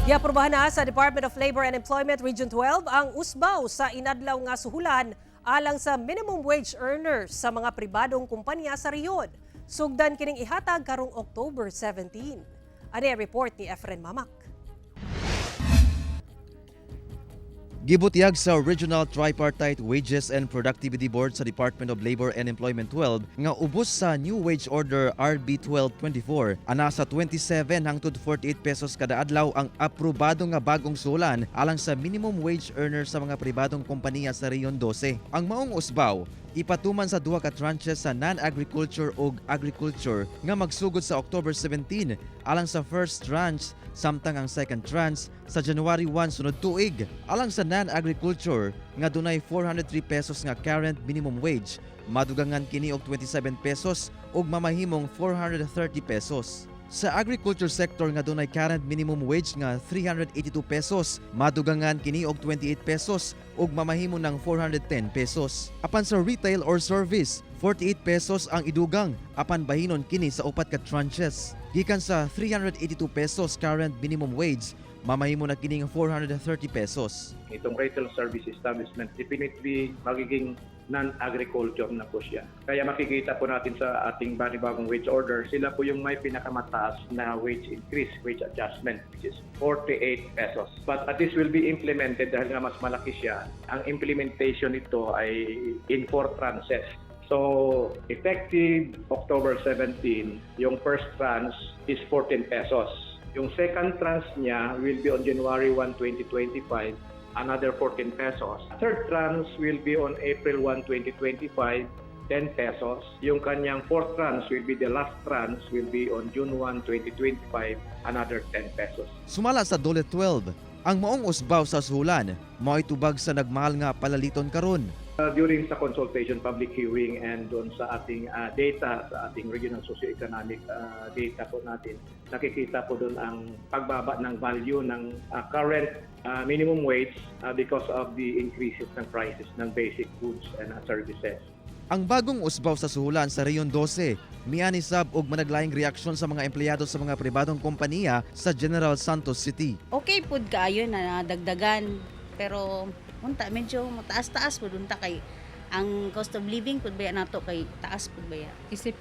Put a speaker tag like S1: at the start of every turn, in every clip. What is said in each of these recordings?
S1: Giaprobahan na sa Department of Labor and Employment Region 12 ang usbaw sa inadlaw nga suhulan alang sa minimum wage earners sa mga pribadong kumpanya sa rehiyon. Sugdan kining ihatag karong October 17. Ani ang report ni Efren Mamak.
S2: Gibutyag sa Regional Tripartite Wages and Productivity Board sa Department of Labor and Employment 12 nga ubos sa New Wage Order RB 1224 ana sa 27 hangtod 48 pesos kada adlaw ang aprobado nga bagong suhulan alang sa minimum wage earner sa mga pribadong kompanya sa Region 12. Ang maong usbaw ipatuman sa duha ka tranches sa non-agriculture ug agriculture nga magsugod sa October 17 alang sa first tranche, samtang ang second tranche sa January 1 sunod tuig. Alang sa non-agriculture nga dunay 403 pesos nga current minimum wage, madugangan kini og 27 pesos ug mamahimong 430 pesos. Sa agriculture sector nga dunay current minimum wage nga 382 pesos, madugangan kini og 28 pesos ug mamahimo ng 410 pesos. Apan sa retail or service, 48 pesos ang idugang apan bahinon kini sa upat ka tranches. Gikan sa 382 pesos current minimum wage, mamahimo na kining 430 pesos.
S3: Itong retail service establishment, definitely magiging non-agriculture na po siya. Kaya makikita po natin sa ating panibagong wage order, sila po yung may pinakamataas na wage increase, wage adjustment, which is 48 pesos. But this will be implemented dahil nga mas malaki siya. Ang implementation nito ay in four tranches. So, effective October 17, yung first tranche is 14 pesos. Yung second tranche niya will be on January 1, 2025, another 14 pesos. Third tranche will be on April 1, 2025, 10 pesos. Yung kanyang fourth tranche will be the last tranche will be on June 1, 2025, another 10 pesos.
S2: Sumala sa DOLE 12, ang maong usbaw sa suhulan mao'y tubag sa nagmahal nga palaliton karon.
S3: During sa consultation, public hearing, and doon sa ating data, sa ating regional socioeconomic data po natin, nakikita po doon ang pagbaba ng value ng current minimum wage because of the increases ng prices ng basic goods and services.
S2: Ang bagong usbaw sa suhulan sa Region 12, miani sab og managlaing reaksyon sa mga empleyado sa mga pribadong kompanya sa General Santos City.
S4: Okay pud kaayo na dagdagan, pero unta medyo mataas-taas pud unta kay ang cost of living pud baya nato kay taas pud baya.
S5: Isip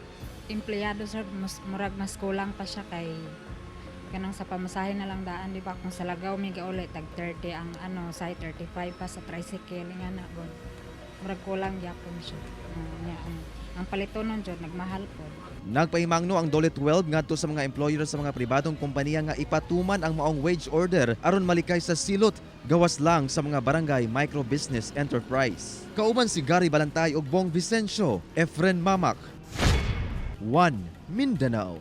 S5: empleyado, sir, mas murag mas kulang pa siya kay kanang sa pamasahe na lang daan, di ba? Kung sa Lagaw mi gauli, tag 30 ang ano sa 35 pa sa tricycle nga na god, murag kulang gyapon siya. Nya, ang palitonon jud nagmahal po.
S2: Nagpahimangno ang DOLE 12 ngadto sa mga employer sa mga pribadong kompanya nga ipatuman ang maong wage order aron malikay sa silot, gawas lang sa mga barangay micro business enterprise. Kauban si Gary Balantay ug Bong Vicencio, Efren Mamak. 1 Mindanao.